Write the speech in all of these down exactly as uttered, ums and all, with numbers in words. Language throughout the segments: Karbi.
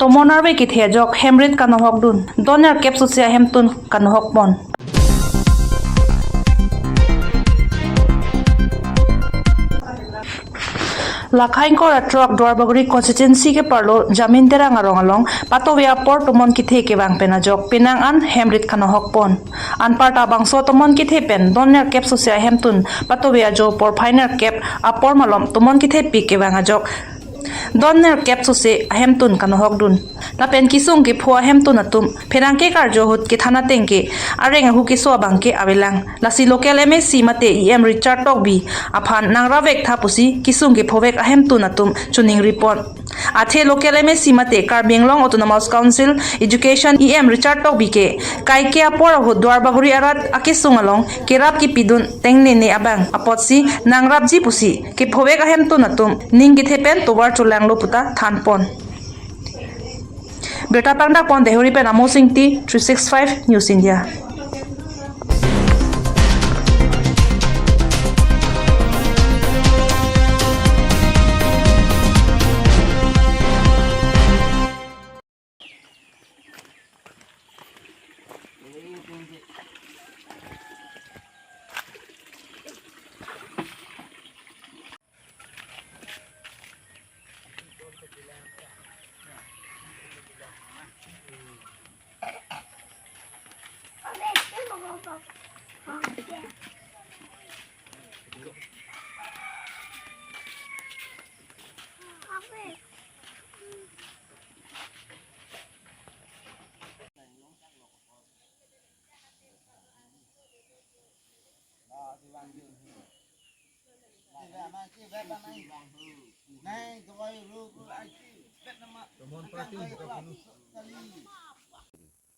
Tomon arve kethe ajok hemrit kanohok dun. Don nerkep sose ahemtun kanohok pon. Lakha ingkoi ra throk Duarbagori constituency keparlo Jamin Terang arong along patove apor tomon kethe kevang pen ajok penang an hemrit kanohok pon. Anparta bangso tomon kethe pen don nerkep sose ahemtun patove ajo porphai nerkep apor malom tomon kethe pik kevang ajok don nerkep sose ahemtun kanohok dun. Lapen kesung kepho ahemtun atum pherangke karjo ahut kethan ateng ke areng ahu keso abang ke avelang. Lasi local M A C mate E M Richard Tokbi aphan nangrap vek tha pusi kesung kephovek ahemtun atum choningri pon. Athe local M A C mate Karbi Anglong Autonomous Council Education E M Richard Tokbi ke kaike apor ahut Duarbagori arat akesung along kerap kepidun tengnene abang apotsi nangrapji pusi kephovek ahemtun atum ning kethe pen tovar cholanglo puta than pon. Birta pangdak pon Deihori pen Amo Singti, three six five News India.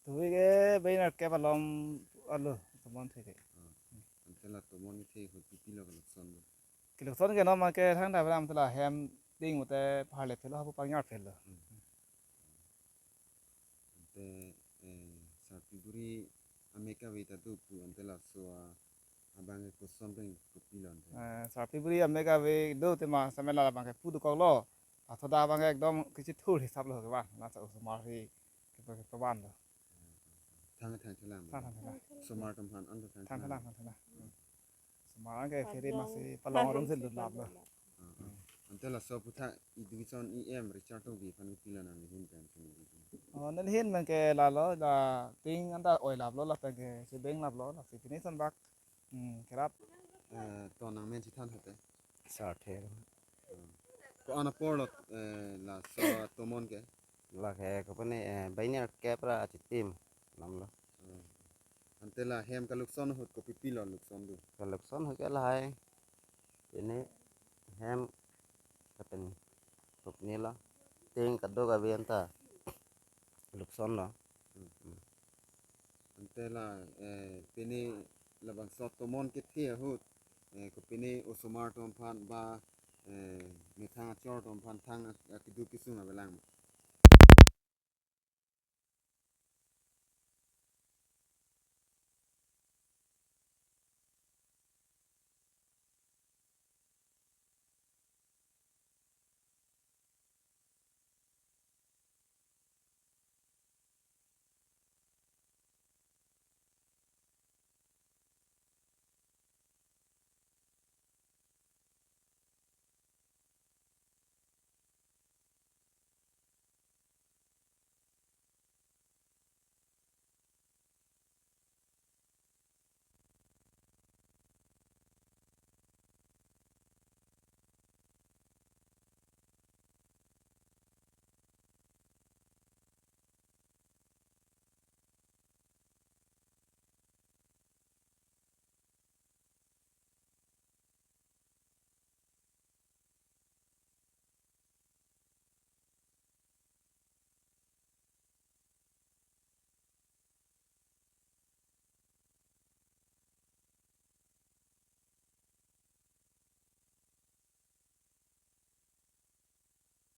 Tuwi ke bainer kep alom alo tomon theke. Ante la tomon kethe ahut kopilo kalokson do? Kalokson ke non ma ke thangta abang te la hem ting mate pharle phelo hapu pangjar phelo. Hmm. Ante, eh, sarpi buri amek ave ta do pu ante laso abang ke koson pen kopilo ante? Eh, sarpi buri amek ave do te ma samela abang ke pu dokoklo. Athoda abang ke ekdom kachithur hisap lo ke ba. Laso osomar hi ke ke toban do. Thang thang thelang. Thang thang thelang. Osomar atum aphan an thang thelang. Thang thelang, thang thelang. Hmm. Osomar ke phere masi palong arum si lulap lo. Ah, ah. Ante laso aputhak education E M Richard Tokbi aphan kopilo nangli ahin pen chini? Oh, neli ahin pen ke lalo, la ting anta oilap lo, lapen ke chebeng lap lo, lasi pini son bak, hmm, kerap. Eh, to nangmen chethan hate? Sarthe. Hmm. Ko-an apor lo, eh, laso tomon ke? Lake kopine, eh, bainer kep ra achitim lam lo. Hmm. Ante la hem kalokson ahut kopipilo lokson do? Kalokson ahut ke lahai. Pine hem kapen kopine lo. Ting kadokave anta lokson lo. Hmm. Hmm. Ante la, eh, pine labangso tomon kethe ahut, eh, kopine osomar atum aphan ba, eh, methang achor atum aphan thang ak-, akeduk kesung avelang?